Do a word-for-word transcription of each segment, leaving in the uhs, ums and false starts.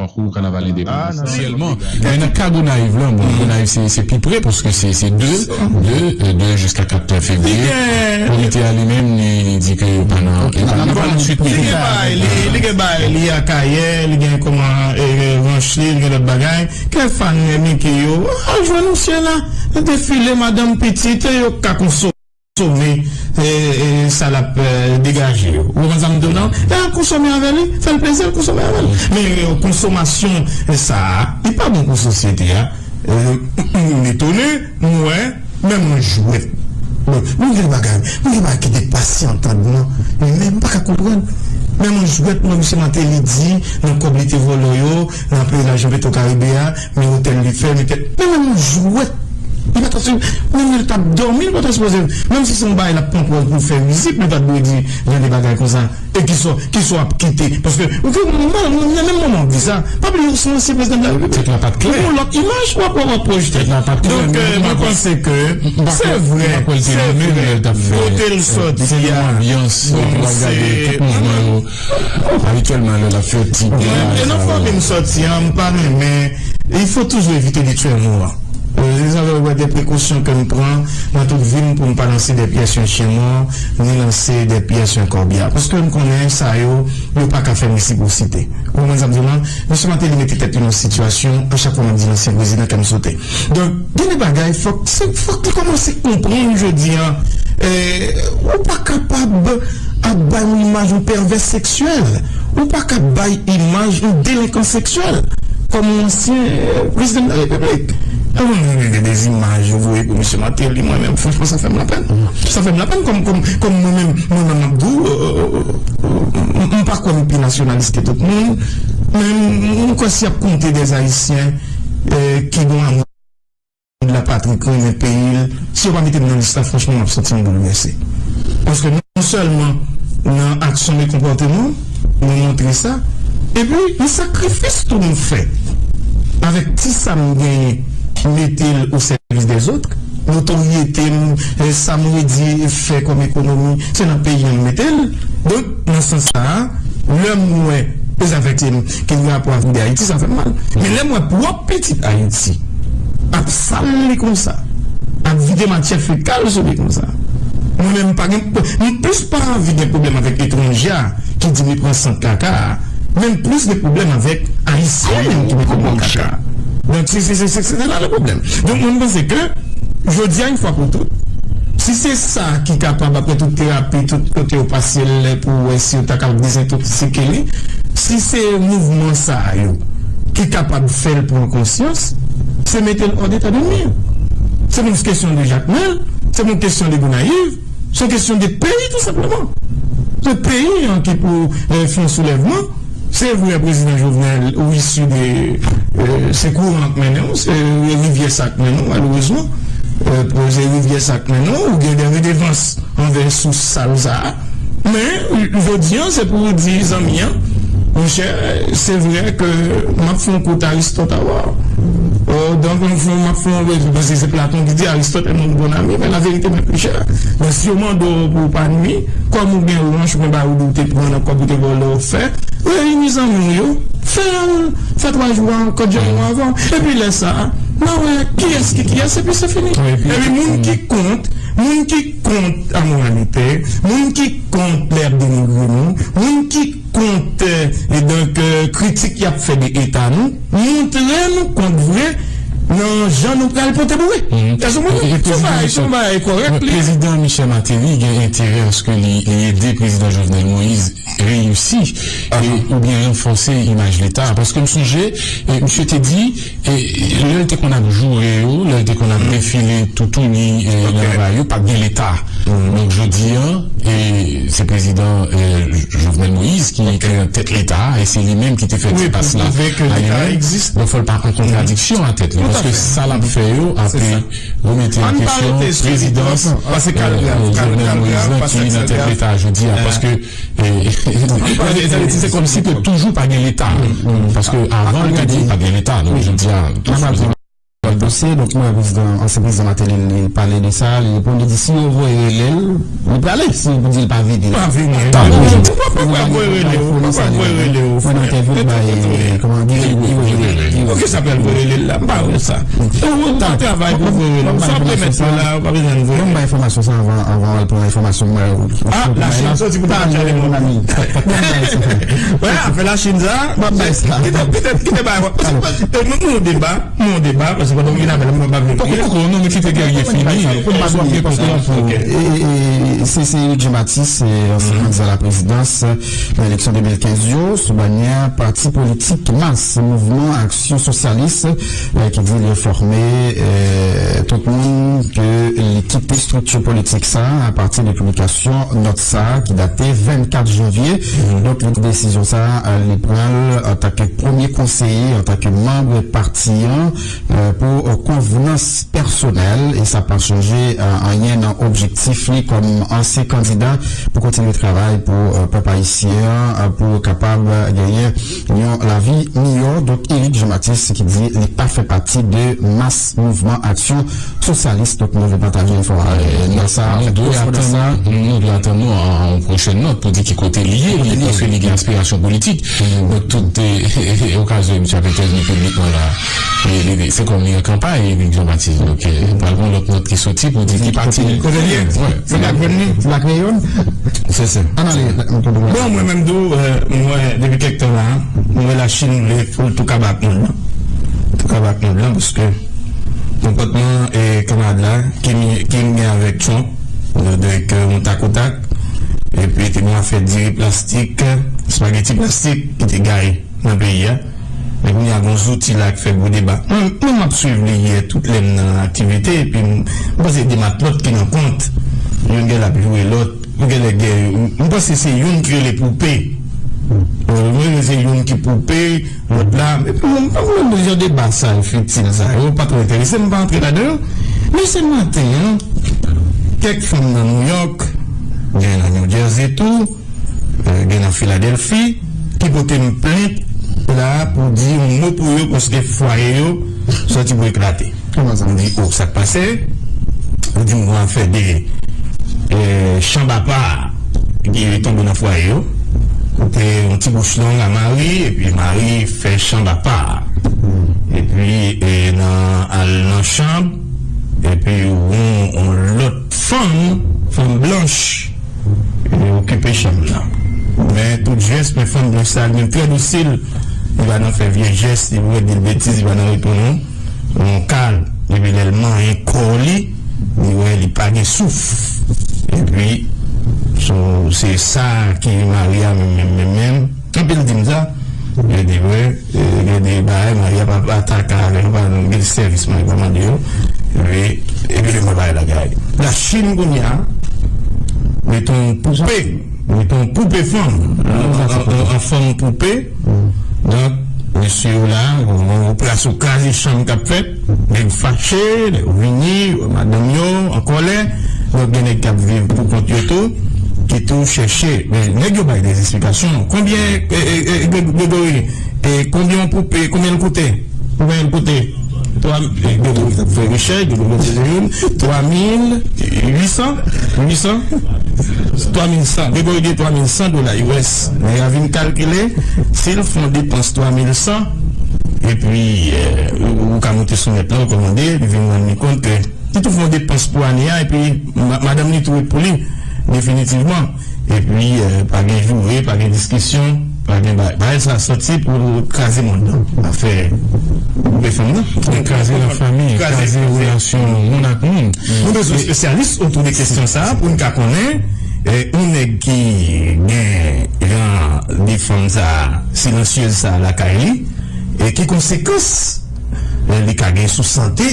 tankou Kanaval Endepandans lan. Ofisyèlman. Men nan ka Gonayiv lan, bon, Gonayiv se, se pi pre, paske se, se de, de, euh, de jiska kat fevriye. Komite a li menm, li, li di ke yo pa nan, yo pa, li pa nan suit. Li gen bagay, li, li gen bagay, li Akayè, li gen kòman, eh, ranch li, li gen lòt bagay. Kè fan Mickey yo, al jwenn misye la, defile madanm pitit, yo ka konsome, eh, eh, sa l ap, eh, degaje yo. Ou konprann sa m di w lan? E al konsome avè li, fè l plezi, al konsome avè l. Men, eh, konsomasyon, eh, sa a, li pa bon pou sosyete a. Eh, m, m etone, m wè, menm yon jwèt. Bon, mwen gen bagay, mwen gen bagay ki depase antandman. Men m pa ka konprann. Menm yon jwèt, mwen, misye Martelly di, nan kòb li te vòlò yo, nan peyi lajan Petro Caribe a, men otèl li fè, men tèt. Men menm yon jwèt. Li pa ta, menm lè l t ap dòmi, li pa ta sipoze, menm si se yon bagay l ap pran pòz pou fè rizib, li pa t dwe di jan de bagay konsa. E kisa, kisa w ap kite? Paske, ou ke, nan menm moman w di sa, pa bliye ou se yon ansyen prezidan de la Repiblik. Tèt la pa t klè. Ou gon lòt imaj w ap, w ap pwojte. Tèt la pa t klè. Donk, euh, mwen panse ke se vre, se vre. Kote l sòti a, bon, se, Abityèlman, lè l ap fè ti... E nan fanmi m sòti an, m pa renmen, il faut toujours éviter de tuer un mot. Euh, se sa fè w wè de prekosyon ke m pran nan tout vi m pou m pa lanse des pièces sur un chien mort, ni lanse des pièces sur un corbillard. Paske m konnen sa yo, yo pa ka fè resiprosite. Ou konprann sa m di w lan? Mesye Martelly mete tèt li nan sitiyasyon, a chak fwa m ap di ansyen prezidan, kè m sote. Donk, gen de bagay, fòk, se, fòk li kòmanse konprann jodi an, eh, ou pa kapab ap bay yon imaj yon pèvè seksyèl. Ou pa ka bay imaj yon delenkan seksyèl kòm yon ansyen, eh, prezidan de la Repiblik. E mwen menm, gen de imaj yo voye pou mesye Martelly, mwen menm, franchman, sa fè m lapenn. Sa fè m lapenn kòm, kòm, kòm mwen menm, mwen menm, m ap di w, euh, m, m pa kwè m pi nasyonalis ke tout moun, men m, m kwè si y ap konte des Ayisyen, eh, ki gon amou de la patrie, ki renmen peyi l, si yo pa mete m nan lis la, franchman, m ap santi m boulvèse. Paske non sèlman nan aksyon, men konpòteman, mwen montre sa, epi nan sakrifis tou m fè. Avèk ti sa m genyen, mete l o sèvis dèzòt, notoryete m, eh, sa m redi fè kòm ekonomi, se nan peyi an m mete l. Donk, nan sans sa a, lè m wè, e sa fè ke m, ke m gen rapò avèk Ayiti, sa fè m mal. Men lè m wè pwòp pitit Ayiti ap sal li konsa, ap vide matyè fekal sou li konsa, mwen menm, m pa gen, m plis pa anvi gen pwoblèm avèk etranje a ki di m li pran sant kaka a, men m plis gen pwoblèm avèk Ayisyen menm ki mete m nan kaka a. Donk, se, se, se, se, se la le pwoblèm. Donk, mwen, m panse ke jodi a, yon fwa pou tout, si se sa ki kapab, apre tout terapi, tout kote yo pase l pou wè si yo ta kapab dezentoksike li, si se mouvman sa a yo ki kapab fè l pran konsyans, se mete l hors d'état de nuire. Se pa yon kesyon de Jakmèl, se pa yon kesyon de Gonayiv, se yon kesyon de peyi, tou senpleman. Se peyi an ki pou, eh, fè yon soulèvman. Se vre, prezidan Jovenel, ou isi de, eh, se kouran k mennen w, se rivyè sa k mennen w, malerezman. Eh, pou se rivyè sa k mennen w, ou gen de redevans anvè sous sal sa a. Men, jodi an, se pou w di zanmi an, monchè, se vre ke m ap fè yon kout Aristòt avè w. Oh, donk, m ap fè, m ap fè yon, paske se Platon ki di Aristòt est mon bon ami, mais la vérité m'est plus chère. Men si yo mande w pou w pa nwi, kòm ou gen ranch, ou gen bagay ou te pran nan kòb ou te vòlè ou fè, reyini zanmi w yo, fè, fè twa jou an, kat jou an avan. Epi lè sa a, n a wè kiyès ki kiyès, epi se fini. Epi moun ki kont, moun ki kont amoralite, moun ki kont lè y ap denigre nou, moun ki kont, eh, e donk, eh, kritik y ap fè de eta nou, montre nou kont vre nan jan nou pral pote boure. Èske w konprann? Se yon bagay, se yon bagay kòrèk li ye. Prezidan Michel Martelly gen enterè aske li, li ede prezidan Jovenel Moïse reyisi, e, oubyen ranfòse imaj Leta. Paske m sonje, e, misye te di, e, lè l te konn ap joure yo, lè l te konn ap defile toutouni, e, nan lari yo, pa t gen Leta. Donk, jodi an, e, se prezidan, e, Jovenel Moïse ki, ki nan tèt Leta a, e se li menm ki te fè ti pas la a li menm. Donk, fò l pa pran kontradiksyon a tèt li, paske sa l ap fè yo ape remete an kesyon prezidans, e, Jovenel Moïse lan ki nan tèt Leta a jodi a, paske, e, se kòmsi te toujou pa gen Leta. Paske avan, li te di pa t gen Leta, donk, jodi a, dosye, donk, mwen, prezidan, ansyen prezidan Martelly, li pale de sa, li reponn, li di, si yo voye rele l, li prale, si yo di l pa vini. Pa vini. Ou pa, ou pa voye rele w, ou pa voye rele w, frè. Mwen nan entèvyou l bay, kòman, Guy Sa pral voye li la, m pa wè sa. Ou, ou travay pou voye li. Sa w te mèt yo la, ou pa bezwen voye. Ban m bay enfòmasyon sa avan, avan w al pran enfòmasyon. Ah, la Chine soti pou ta tchale moun. Wè, afè la Chine sa. Ban m bay sa. Kite, kite, kite bay. Paske, paske, nou, nou deba, nou deba, paske pandan m gen afè la, mwen pa vle. Poko, poko, non, men kite Guerrier fini. Paske, paske, paske, e, e, e, se, se Éric Jean-Baptiste, e, ansyen kandida a la prezidans, nan eleksyon de mil kenz yo, sou banyè pati politik mas, mouvman Aksyon Sosyalis, eh, ki di li enfòme, eh, tout moun ke li kite estrikti politik sa a apati de piblikasyon nòt sa a ki date vennkat janvye. Donk, li desizyon sa a, eh, li pran l antanke premye konseye, antanke manm pati an, eh, pou, eh, konvenans pèsonèl, e sa pa chanje, eh, anyen nan objektif li kòm ansyen kandida pou kontinye travay pou, eh, pèp ayisyen an, eh, pou yo kapab, eh, genyen yon lavi miyò. Donk, Éric Jean-Baptiste ki di li pa fè pati de mas mouvman Aksyon Sosyalis. Donk, nou vle pataje enfòmasyon sa. Nou dwe atann, nou dwe atann nou a yon pwochèn nòt pou di ki kote li ye, li, paske li gen aspirasyon politik. Donk, tout, eh, eh, eh, okazyon misye ap entèvni piblikman la. E, e, e, se kòm li an kanpay, Éric Jean-Baptiste. Donk, eh, pral gen lòt nòt ki soti pou di ki pati li ye. Kote li ye? Wè. Se la kreyòl, se la kreyòl. Se sa. Ann ale. Bon, mwen menm tou, eh, mwen, depi kèk tan la, mwen wè Lachin vle pou l tou kaba ak moun nan. Tou kaba ak moun nan, paske konpòtman, eh, kanmarad la, Kim, Kim gen avèk Trump, yo de ke yon takotak, epi te gen afè diri plastik, espageti plastik ki te gaye nan peyi a. Men kounye a, gen yon zouti la k fè gwo deba. Mwen, mwen m ap swiv li yè tout lè m nan aktivite, epi m, m panse gen matlòt ki nan kont. Youn gen l ap joure lòt, ou gen lè gen, m, m panse se youn ki rele poupe. Mwen rele se youn ki poupe, lòt la. Epi mwen, mwen, mwen, jan deba sa yo fitil sa yo pa twò enterese m, m pa antre ladan yo. Men se maten an, kèk fanm nan New York, gen nan New Jersey tou, eh, gen nan Filadèlfi, ki pote m plent la pou di yon mo pou yo, paske fwaye yo soti pou eklate. Kòman sa? M di, "O, sa k pase?" Yo di m, "Ou afè de, eh, chanm apa ki tonbe nan fwaye yo." Kote yon ti bouch long a mari, epi mari fè chanm apa. Epi, eh, nan, al nan chanm, epi yon, yon lòt fanm, fanm blanch, e okipe chanm nan. Men tout jès, men fanm blanch sa, li menm trè dosil, li pa nan fè vye jès, li pa di l betiz, li pa nan retounen yon kal. Epi lè l manyen kò li, li wè li pa gen souf. Epi, so, se sa ki mari a menm, menm, menm, menm. Anpil di m sa. Gen de vre, eh, gen de bagay, mari a pa, pa ta ka avè yo, pa gen de sèvis mari pa mande yo. Epi, epi lè mwen bay la gay. Lachin kounye a, mete yon poupe, mete yon poupe fanm, an, an, an, an fanm poupe. Donk, mesye yo la, yon, yon plas ou kraze chanm k ap fèt. Nèg fache, nèg vini, madanm yo an kòlè. Donk, gen nèg k ap viv pou kont yo tou, ki tou chèche. Men, nèg yo bay de esplikasyon. Konbyen, e, e, e, Gre-, Gregory, e, konbyen yon poupe, konbyen l koute? Konbyen l koute? Twa, e, Gregory t ap fè rechèch, Gregory t ap fè youn, twa mil uit san, uit san, twa mil san. Gregory gen twa mil san dola U S. Nèg la vin kalkile, si l fè yon depans twa mil san, epi, eh, ou, ou ka monte sou nèt la, ou kòmande, li vin rann li kont ke li tou fè yon depans pou ane a, epi ma-, madanm li tou ret pou li, definitivman. Epi, eh, pa gen joure, pa gen diskisyon, pa gen ba-, bagay sa soti pou kraze mond nan. Afè koupe fanm nan. Kraze lafanmi, kraze relasyon moun ak moun. Nou bezwen espesyalis otou de kesyon sa a pou n ka konnen, eh, yon nèg ki gen jan de fanm sa a, silansyez sa a lakay li, e ki konsekans, eh, li ka gen sou sante,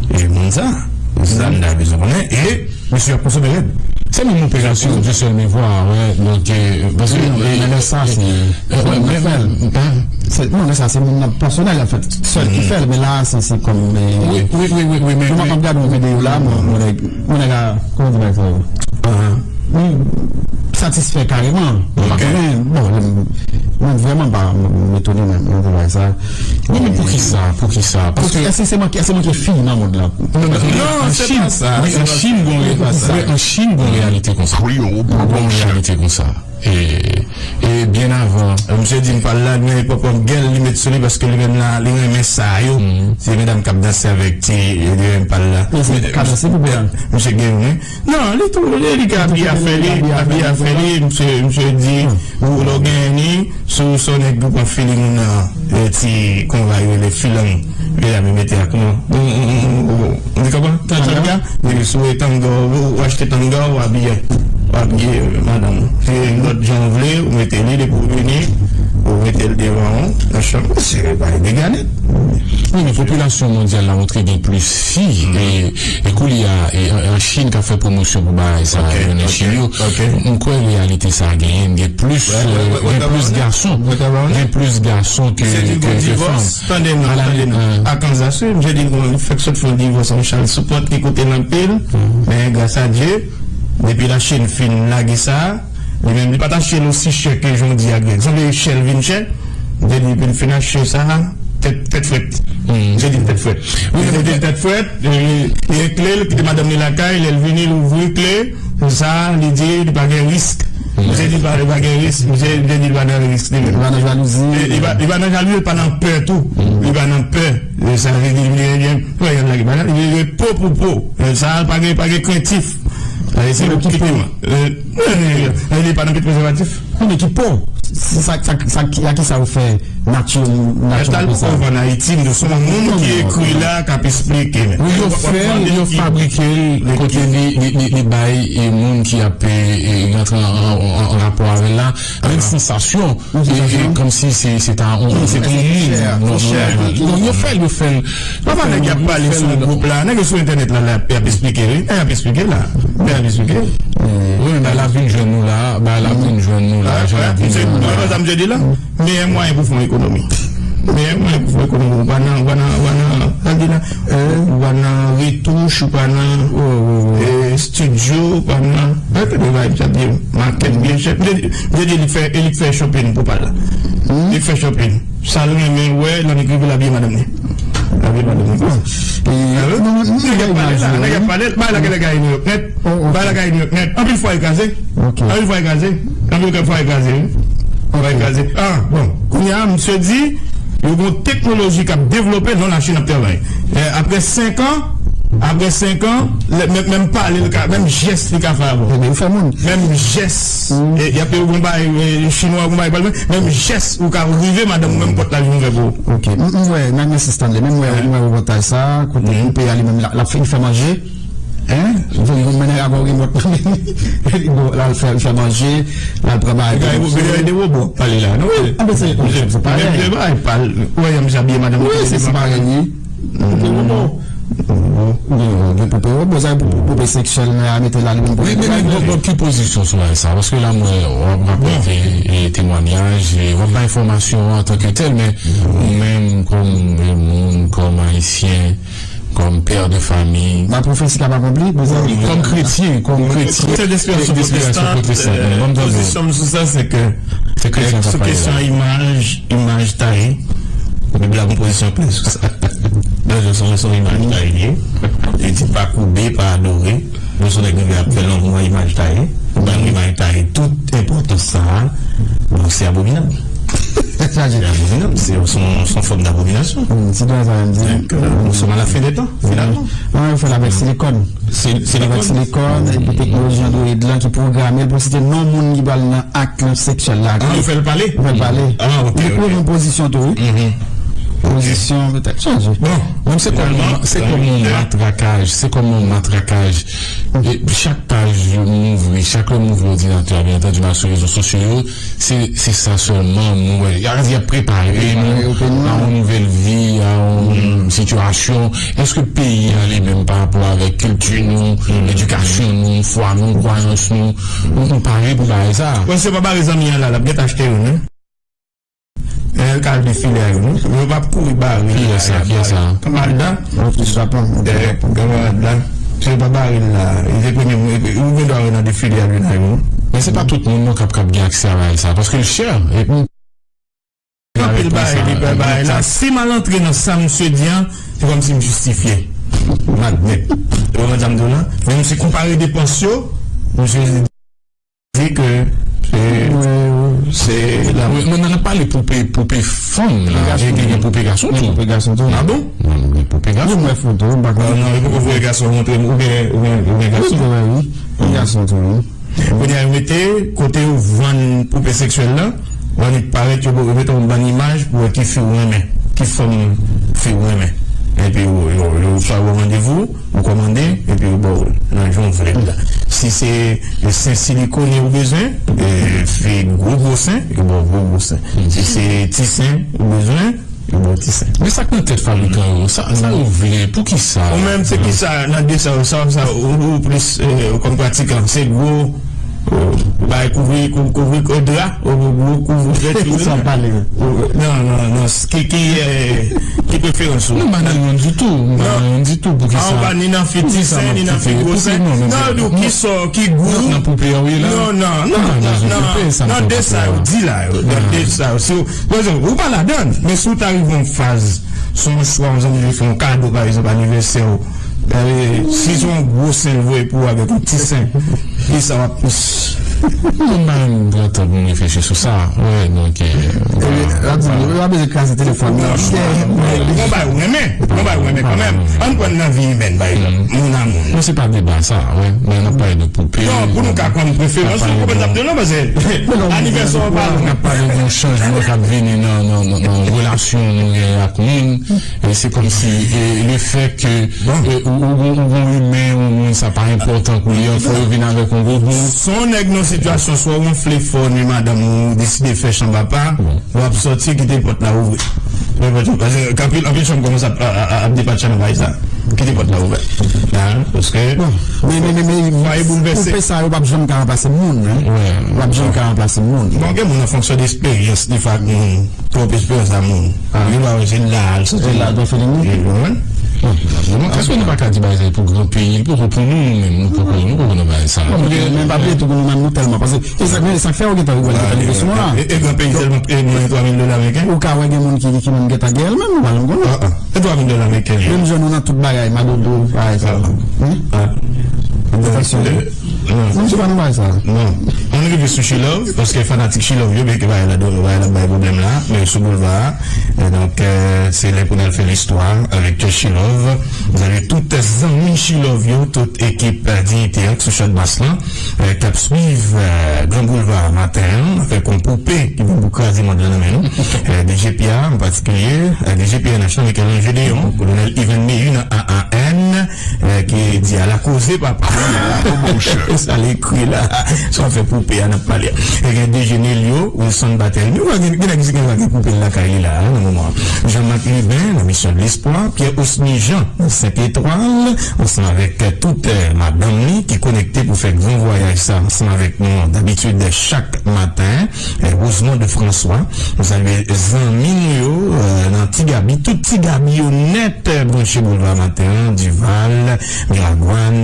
eh, moun sa a. Se sa m ta bezwen konnen. E mesye ap konsome rèd. Se menm operasyon, de sèl me vwa, wè, donk, eh, paske, wi, non, men, men sa, se, eh, wè, men, men, se, non, men sa, se moun nan pèsonèl, anfèt, sèl ki fè l, men la, se, se kòm, eh, wi, wi, wi, wi, wi, men, mwen, mwen ap gade yon videyo la, mwen, mwen, mwen, nèg la, kòman di bagay sa yo? Li satisfè kareman. Mwen pa konnen, bon, mwen vrèman pa, m etone menm, mwen te wè sa. Wi, men poukisa, poukisa? Paske èske se manke, èske manke fi nan mond lan? Non, non, se pa sa, wi, an Chin, gon, wi, an Chin, gon reyalite konsa. Gon reyalite konsa. E, e byen avan. Misye di m pal la, men pwòp gèl li met sou li, paske li menm la, li renmen sa yo. Se medam k ap danse avèk ti, li renmen pal la. Men se kadanse pou bèl. Misye gen, wi. Non, li tou, li, li ka abiye afè li, abiye afè li, misye, misye di, ou lè w genyen li, sou, sou nèg ou pran feeling ou nan, e, ti konva yo rele filang. Medam yo mete ak nou. Ou konprann? Tanga, depi sou e tanga, ou, ou achte tanga, ou abiye, ou abiye, e, madanm ou. Se lòt jan ou vle, ou mete li, depi ou vini, ou mete l devan ou, nan chanm, se pa ilegal. Wi, men popilasyon mondyal la montre gen plis fi, e, e koulye a, e, an, an Chin k ap fè pwomosyon pou bagay sa, yo nan Chin yo. M kwè reyalite sa genyen, gen plis, e, gen plis gason, gen plis gason ke, ke, ke fanm. Tande non, tande non. Akanzas, wi, misye di l fèk sot fè yon divòs, yon child support ki koute l anpil, men gras a Dye, depi Lachin fin lage sa, li menm, li pa t achte l osi chè ke jan w di a, Greg. Sanble chè l vin chè, misye di li fin achte sa, tèt, tèt frèt. Misye di l tèt frèt. Misye di l tèt frèt, e, li kle l, kite madanm li lakay, lè l vini, l ouvri kle, sa, li di, li pa gen risk. Misye di pa, li pa gen risk, misye, misye di li pa nan risk, li menm. Li pa nan jalouzi. Li, li pa, li pa nan jalouzi, li pa nan pè tou. Li pa nan pè. E sa vle di, li, li, li, li, li, li, li, po pou po. E sa, pa gen, pa gen krentif. E se pou ki po. E, e, e, li pa nan prezèvatif. Non, men ki po? Se sa, sa, sa, a ki sa ou fè? Nati, nati. Mèt al poko vann Ayiti, m di w, se yon moun ki ekri la, k ap esplike, men. Wi, yo fè l, yo fabrike l, kote li, li, li, li bay, e, moun ki ap, e, e, rantre an, an, an, an rapò avè l la, menm sansasyon, e, e, kòmsi se, se ta, on, se ta yon moun. Non, non, non, non, yo fè l, yo fè l. Papa, nèg y ap pale sou gwoup la, nèg yo sou entènèt la, la, y ap esplike, wi. Y ap esplike la. Y ap esplike. Wi, men bagay la vin jwenn nou la, bagay la vin jwenn nou la, jan l ap vin jwenn nou la. Meyè mwayen pou fè yon ekonomi. Meyè mwayen pou fè yon ekonomi. Ou pa nan, ou pa nan, ou pa nan, sa di la, ou pa nan retouch, ou pa nan, e, estidyo, ou pa nan, e, tande bagay, sa di, makèt byen chè. Misye di, misye di li fè, e li fè shopping pou pa l la. Li fè shopping. Sa l renmen wè, lè nèg rive l abiye madanm li. L abiye madanm li konsa. Nèg ap pale la, nèg ap pale, bay la genlè gaye New York nèt. Bay la gaye New York nèt. Anpil fwaye kraze. Anpil fwaye kraze. Anpil fwaye kraze, wi. Fwaye kraze. Ah, bon. Kounye a, misye di, yo gen yon teknoloji k ap devlope, non, Lachin ap travay. E, apre senk an, apre senk an, lè, menm, menm pale, li ka, menm jès li ka fè avè w. Ebyen, ou fè moun. Menm jès. E, y ap yon bagay, e, chinwa, yon bagay, menm jès ou ka rive, madanm ou menm pòt la li ouvè pou ou. Ok. M, m wè, nan, nan Stanley, menm wè, m wè repòtaj sa, kote koupe a li menm, l ap, l ap fin fè manje. Hein? Voye yon mennen avè yon remòt nan men li. Bon, l al fè, fè manje, l al pran bagay. Gade, gade de wobo, pale la, non? Wi, a, men se, se, se parèy. Menm bagay, pale. Ou wè, jan misye abiye madanm li. Wi, se, se parèy, wi. Koupe wobo. Gen, gen koupe wobo, sa pou koupe seksyèl, men a mete la, li menm pou. Wi, men, men, bon, bon, ki pozisyon sou sa? Paske la, mwen, w ap rapòte, e, temwanyaj, e, w ap bay enfòmasyon an tan ke tèl, men ou menm, kòm, e, moun, kòm Ayisyen, kòm pè de fanmi. Ma pwofesi ka pa konpli, mezanmi. Kòm kretyen, kòm kretyen. Kretyen de Desperasyon Pwotestan, pozisyon m sou sa, se ke, sou kesyon imaj, imaj taye, Bib la gen pozisyon klè sou sa. Donk, se yon, se yon imaj taye li ye. Li di pa koube, pa adore. Donk, se yon nèg ki ap fè lanmou an imaj taye. Ou bay yon imaj taye, tout enpòtans sa a, donk, se abominab. Se abominab, se, se yon, se yon fòm dabominasyon. Donk, euh, nous sommes à la fin des temps, finalement. Wi, yo fè l avèk silikòn. Silikòn. Avèk silikòn, epi teknoloji android lan ki pwograme l pou site non moun ki pral nan ak seksyèl la. Ah, yo fè l pale? Yo fè l pale. Ah, ok. Li pran yon pozisyon tou, wi. Pozisyon petèt chanje. Bon, men se kòm, se kòm yon matrakaj, se kòm yon matrakaj. E chak paj m ouvri, chak lè m ouvri òdinatè a, byen antandi, m al sou rezo sosyo yo, se, se sa sèlman m wè. Y a, y ap prepare nou a yon nouvèl vi, a yon sitiyasyon. Èske peyi a li menm pa rapò avèk kilti nou, edikasyon nou, fwa nou, kwayans nou, nou, nou pare pou bagay sa? Bon, se pa bare zanmi an la, l ap gentan achte youn, wi. Lè l ka al defile a youn, wi. Yo p ap kouri bare. Kiyès sa? Kiyès sa? Kanmarad la. Kanmarad la. Se yo pa bare l la. Li te premye moun. Ou gen dwa al nan defile a youn a youn. Men se pa tout moun non k ap, k ap gen aksè a bagay sa. Paske l chè. Epi anpil bagay li pè bagay la. Si m al antre nan sa misye di an, se kòmsi m jistifye. M admèt. Ou konprann sa m di w la? Men misye konpare depans yo, misye di ke E, se la. Wi, men n ap pale poupe, poupe fanm la. E gen, gen poupe gason tou. Poupe gason tou. Ah bon? Gen poupe gason. Mwen foto, m pa konnen. Non, non, li poko voye gason montre m, oubyen, oubyen, oubyen gason. Wi, wi. Gen gason tou, wi. Kounye a, yo mete kote yo vann poupe seksyèl la, vann li parèt, yo, yo mete yon bann imaj pou wè ki fi w renmen, ki fòm fi w renmen. Epi yo, yo, yo fè yon randevou, ou kòmande, epi yo ba w l nan jan w vle l la. Si se, e, sen silikone ou bezwen, e, fi gwo gwo sen, yo ba w gwo gwo sen. Si se ti sen ou bezwen, yo ba w ti sen. Men sa k nan tèt fabrikan yo, sa, sa yo vle, poukisa? Ou menm, se kisa nan de sa yo, sa, sa, ou, ou plis, e, kòm pratikan, se gwo, e, bay kouvri, kou-, kouvri dra, ou gwo kouvri tèt ou. Sa pale. Non, non, non, ki, ki, e, ki preferans ou? Non, m pa nan youn ditou, m pa nan youn ditou, poukisa? Ah, ou pa ni nan fi ti sen, ni nan fi gwo sen. Non, non, non, ki sò, ki gou? Nan poupe a, wi, la. Non, non, non, non, nan de sa yo di la, yo, nan de sa yo. Si w, pa egzanp, ou pa ladann, men si w ta rive yon faz, se yon chwa, yon zanmi vle fè yon kado, pa egzanp, anivèsè w, e, si se yon gwo sen l voye pou ou avèk yon ti sen, kisa w ap plis? Mwen, m pa menm pran tan pou m reflechi sou sa. Wi, donk, e, w ap di, w ap bezwen kraze telefòn nan. Non, non, non, non, bay ou renmen, non, bay ou renmen kanmenm. Ann pran nan vi imèn, bay moun a moun. Non, se pa deba sa, wi. Men n ap pale de poupe. Non, pou nou ka konn preferans nou, konprann sa m di w la, paske anivèsè w pa lwen. N ap pale de yon chanjman k ap vini nan, nan, nan, nan relasyon nou gen ak moun. E se kòmsi, e, le fè ke, e, ou, ou, ou, ou gon imen, yon moun, sa pa enpòtan pou li ankò, yo vin avèk yon gwo bout. Si w nèg nan sitiyasyon, swa w wonfle fò, ni madanm ou deside fè chanbapa, w ap sòti, kite pòt la ouvri. Paske anpil, anpil chanm kòmanse ap, ap, ap, ap depatche nan bagay sa. Kite pòt la ouvè. Paske fwaye boulvèse. Koupe sa yo p ap janm ka ranplase moun, non. Yo p ap janm ka ranplase moun. Bon, gen moun an fonksyon de esperyans, defwa gen twòp esperyans nan moun. Yo pa wè se la, l soti la. Èske nou pa ka di bagay sa pou gran peyi, l poko pou nou, nou menm, nou poko, nou poko nan bagay sa. Men pa bliye tou pou nou menm, nou tèlman, paske E sa, men sa k fè yo gentan rive nan kesyon la. E, e gran peyi sèlman, e, mwen twa mil dola ameriken? Ou ka wè gen moun ki, ki menm gentan gen l menm, nou pa janm konnen. Ah, ah. E twa mil dola ameriken, wi. Menm jan nou nan tout bagay, madodo, bagay sa. Ah. Wi? Ah. Atansyon, wi. Non. Moun se pa nan bagay sa. Non. Ann rive sou Chilove, paske fanatik Chilove yo, byen ke bagay la, bagay la bay pwoblèm la, men sou boulva a. E donk, e, se lè pou n al fè listwa avèk Chilove. N salye tout zanmi Chilove yo, tout ekip, e, Diyite a k sou Chadmas lan. E, k ap swiv, e, Gran Boulva maten an, avèk yon poupe ki vin pou kraze mond lan nan men nou. E, D J P A an patikilye, e, D J P N H lan, Michel-Ange Deon, Kolonèl Yven Mehu nan A A N, e, ki di a la koze papa. Sa l ekri la, sa w fè poupe a n ap pale a. E, gen D J Nelio, Wilson Batelmy, gen, gen nèg ki gen poupe l lakay li la, nan moman an. Jean-Marc Lubin, nan Mission de l'Espoir, Pierre Osmy Jean, Sent Etwal, ansanm avèk, e, tout, e, madanm li ki konekte pou fè gran vwayaj sa ansanm avèk nou dabitid chak maten, e, Rosemond François. Nou salye zanmi nou yo, e, nan Ti Gabi, tout Ti Gabi yo nèt, e, branche Boulva Maten an, Dival, Miragwàn,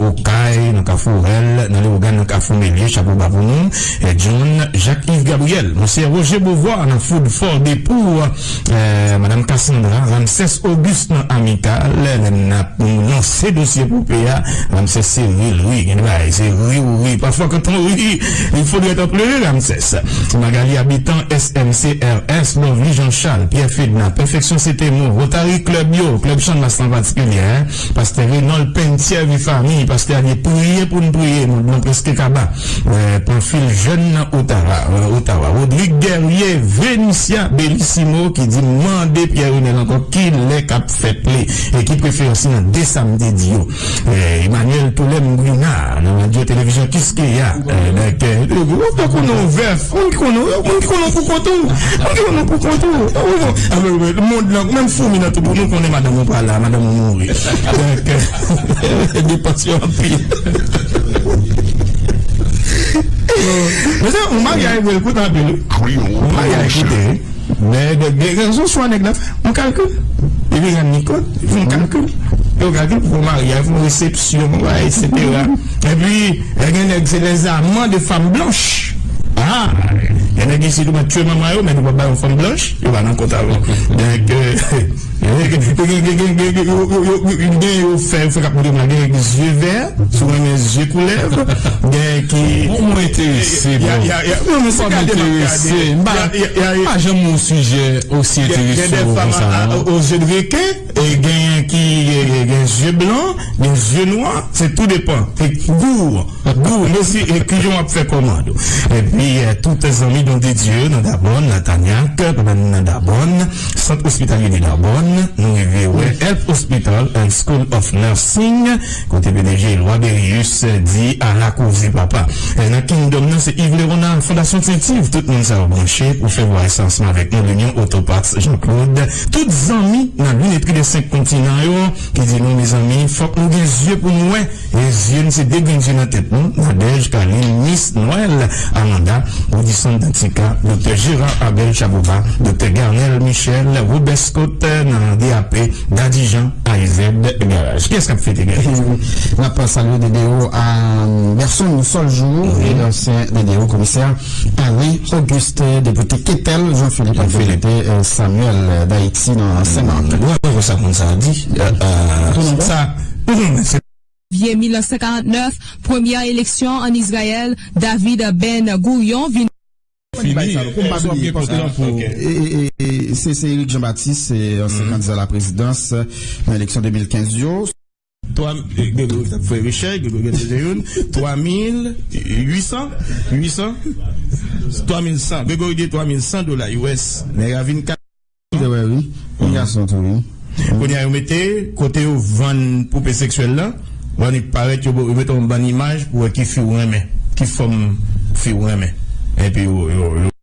Okay, nan Kafou Rèl, nan Lewogàn, nan Kafou Melye, chapo ba pou nou, e, John, Jacques Yves Gabriel, Monseyè Roger Beauvoir nan Food for Depou, e, Madam Cassandra, Ramsès Auguste nan Amical, lè n ap lanse dosye poupe a, Ramsès se ri l ri, gen de bagay, se ri ou ri, pafwa kantan ri, il faudrait en pleurer, Ramsès. Magali Habitant, S M C R S, Lovely Jean Charles, Pierre Fedna, Perfection Setemo, Rotary Club yo, Club Channmas an patikilye, en, Pastè Renold Pentier, Viv Fanmi, Pastè Alyé, priye pou n priye, mond lan prèske kaba. E, Panfil Jèn nan Otawa, e, Otawa. Rodrigue Guerrier, Venicia Bellissimo, ki di mande Pierre Renel ankò kilè k ap fè ple, e ki preferans li nan de sa m te di yo. E, Emmanuel Toulem Brunard, nan radyo televizyon Kiskeya, e, donk, e, ou pa konnen w vèf, moun ki konnen w, moun ki konnen w pou kont ou, moun ki konnen w pou kont ou. Mond lan, menm foumi nan twou, nou konnen madanm ou pa la, madanm ou mouri. Donk, e, depans yo anpil. Men se yon maryaj vre, l koute anpil, wi. Yon maryaj koute, wi. Men, gen, gen rezon swa nèg la fè yon kalkil. Li vin rann li kont, li fè yon kalkil. Fè yon kalkil pou yon maryaj, pou yon resepsyon, etsetera. Epi, gen nèg, se les amants de femmes blanches. Ah, gen nèg isit, ou mèt tchwe manman yo, men ou pa bay yon fanm blanch, yo pa nan kont avè w. Donk, e, Gen yo fè, yo fè k ap montre m la, gen zye vè, si w renmen zye koulèv, gen ki. Bon, mwen enterese, bro. Non, men se gade m ap gade. M pa janm wè yon sijè osi enterese konsa. Gen de fanm aux yeux de requin, e gen ki gen zye blan, gen zye nwa, se tou depan. E gou. Gou, mesi, e kijan w ap fè kòmand ou. Epi, tout zanmi Don de Dieu nan Dabòn, Latagnac, nan Dabòn, Sant Ospitalye de Dabòn, nou rive wè Health Hospital and School of Nursing, kote P D G Eloi Berius di ala koze papa. Nan Kingdom nan, se Yves Leronard, Fondasyon Saint Yves, tout moun sa yo branche pou fè vwayaj sa ansanm avèk nou, L'Union Auto Parts Jean-Claude, tout zanmi nan linetri de senk kontinan yo, ki di nou, mezanmi, fòk nou gen zye pou nou wè. E zye n se de grenn zye nan tèt nou, Nadège, Carline, Miss Noël, Amanda, Woodison Dantika, Doktè Gérard Abel Chaboba, Doktè Garnel Michel, Robert Scott nan D A P, Daddy Jean, A Z Garage. Kiyès k ap fete, Garage? N ap salye D D O a Berson Soljou e ansyen D D O komisè Alain Auguste, depite Ketel Jean Philippe ak depite Samuel Dayiti nan Senmak. Bravo sa moun sa di. Sa. Janvier mil nèf san karant nèf, premyè eleksyon ann Izrayèl, David Ben Gourion vin. Fini, se Eric Jean-Baptiste, se ansyen kandida laprezidans nan eleksyon de mil kenz yo. Twa, Gregory t ap fè rechèch, Gregory gen tete youn, twa mil uit san, uit san, twa mil san, Gregory gen twa mil san dola U S, nèg la vin kat. Te wè wi. Yon gason tou wi. Kounye a yo mete kote yo vann poupe seksyèl la. Vann li parèt yo, yo mete yon bann imaj pou wè ki fi w renmen, ki fòm fi w renmen. Epi yo, yo, yo